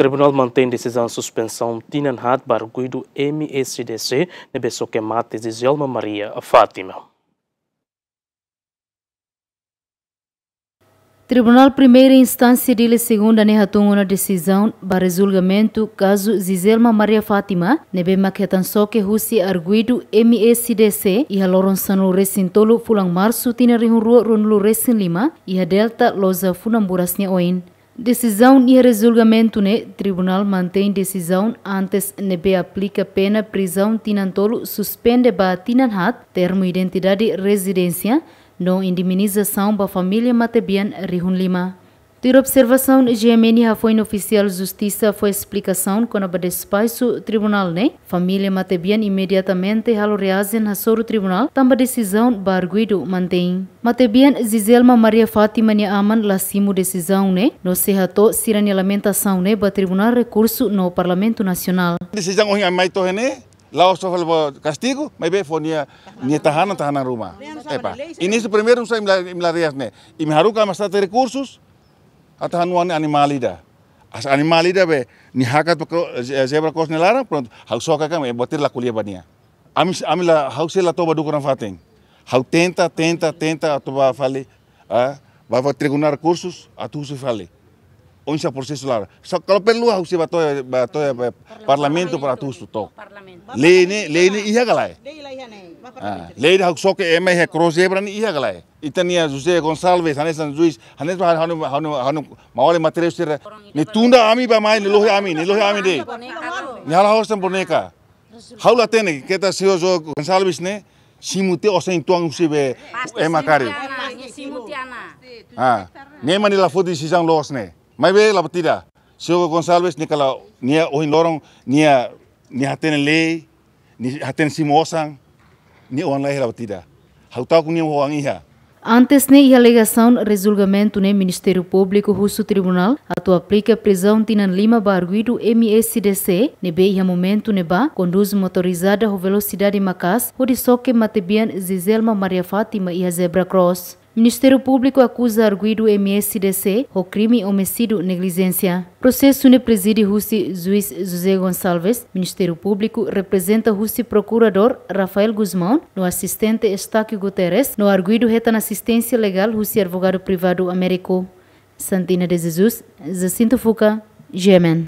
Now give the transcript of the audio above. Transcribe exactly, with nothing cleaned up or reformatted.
Tribunál mantein desizaun suspensaun tinan haat ba arguidu M S D C ne'ebé soke mate Zizelma Maria Fátima. Tribunál Primeira Instánsia Dili Segunda ne'e hatún ona desizaun ba rezulgamentu kazu Zizelma Maria Fátima, ne'ebé mak hetan soke husi arguidu M S D C iha loron sanulu-resin-tolu fulan Marsu tinan rihun rua ruanulu-resin-lima, iha Delta, loja Funamburas nia oin. Desizaun iha rezulgamentu ne'e, tribunál mantein desizaun antes ne'ebé aplika pena prizaun tinan tolu, suspende ba tinan haat, termu identidade rezidénsia, no indemnizasaun ba família matebian rihun lima. Tuir observasaun G M N iha foin ofisiál Justisa fó esplikasaun kona-ba despaxu tribunál ne'e, família matebian imediatamente halo reajen hasoru tribunál, tanba desizaun ba arguidu mantein. Matebian Zizelma Maria Fátima nia aman la simu desizaun ne'e, no sei hato'o sira-nia lamentasaun ne'e ba Tribunál Rekursu no Parlamentu Nasionál. Desizaun ohin ami mai to'o iha ne'e, la'ós só fali ba kastigu, maibé fó nia, nia tahanan, tahanan ruma. Epa. Inísiu primeiru, só imi la, imi la reajen ne'e. Imi haruka ami state rekursus, atu hanoin animál ida. Hanesan animál ida be, nia hakat ba kro-, ze-, zebra cross nia laran, prontu, ha'u soke ka, e botir la ko'alia ba nia. Ami, ami la, ha'u sei la toba dukur nafatin. Ha'u tenta, tenta, tenta, atu bá fali, ah, bá, bá tribunál rekursus, atu husu fali. Oinsá prosesu laran. Só kalau perlu ha'u sei bá to'o, bá to'o, bá parlamentu para atu husu to'ok. Lei ne'e, lei ne'e iha ka lae? Ah, lei ida ha'u soke ema iha cross zebra ne'e iha ka lae? Ita-nia José Gonçalves, hanesan juís, hanesan hanu, hanu, hanu, maun-alin matebian sira. Nia tunda ami bá mai, nia lohi ami, nia lohi ami de'it. Nia halo hanesan boneka. Ha'u la hatene, keta señór José Gonçalves ne'e, simu tiha osan uitoan husi be ema karik. Ah, ne'e mak nia la foti desizaun loos ne'e. Maibé la buat ida. Señór Gonçalves nia kala, nia ohin loron, nia, nia hatene lei, nia hatene simu osan, nia oan laiha la buat ida. Ha'u ta'uk nia oan iha. Antes ne'e iha alegasaun rezulgamentu ne'e Ministériu Públiku husu tribunál atu aplika prizaun tinan lima ba arguidu M S D C, ne'ebé iha momentu ne'ebá kondús motorizada ho velosidade maka'as hodi soke matebian Zizelma Maria Fátima iha zebra cross. Ministériu Públiku akuza arguidu M S D C ho krime omisídiu neglijénsia. Prosesu ne'e prezide husi juís José Gonçalves, Ministériu Públiku reprezenta husi prokuradór Rafael Gusmão, no asistente Estáquio Guterres, no arguidu hetan asisténsia legál husi advogadu privadu Américo. Santina de Jesus, Jacinto Fuca, G M N.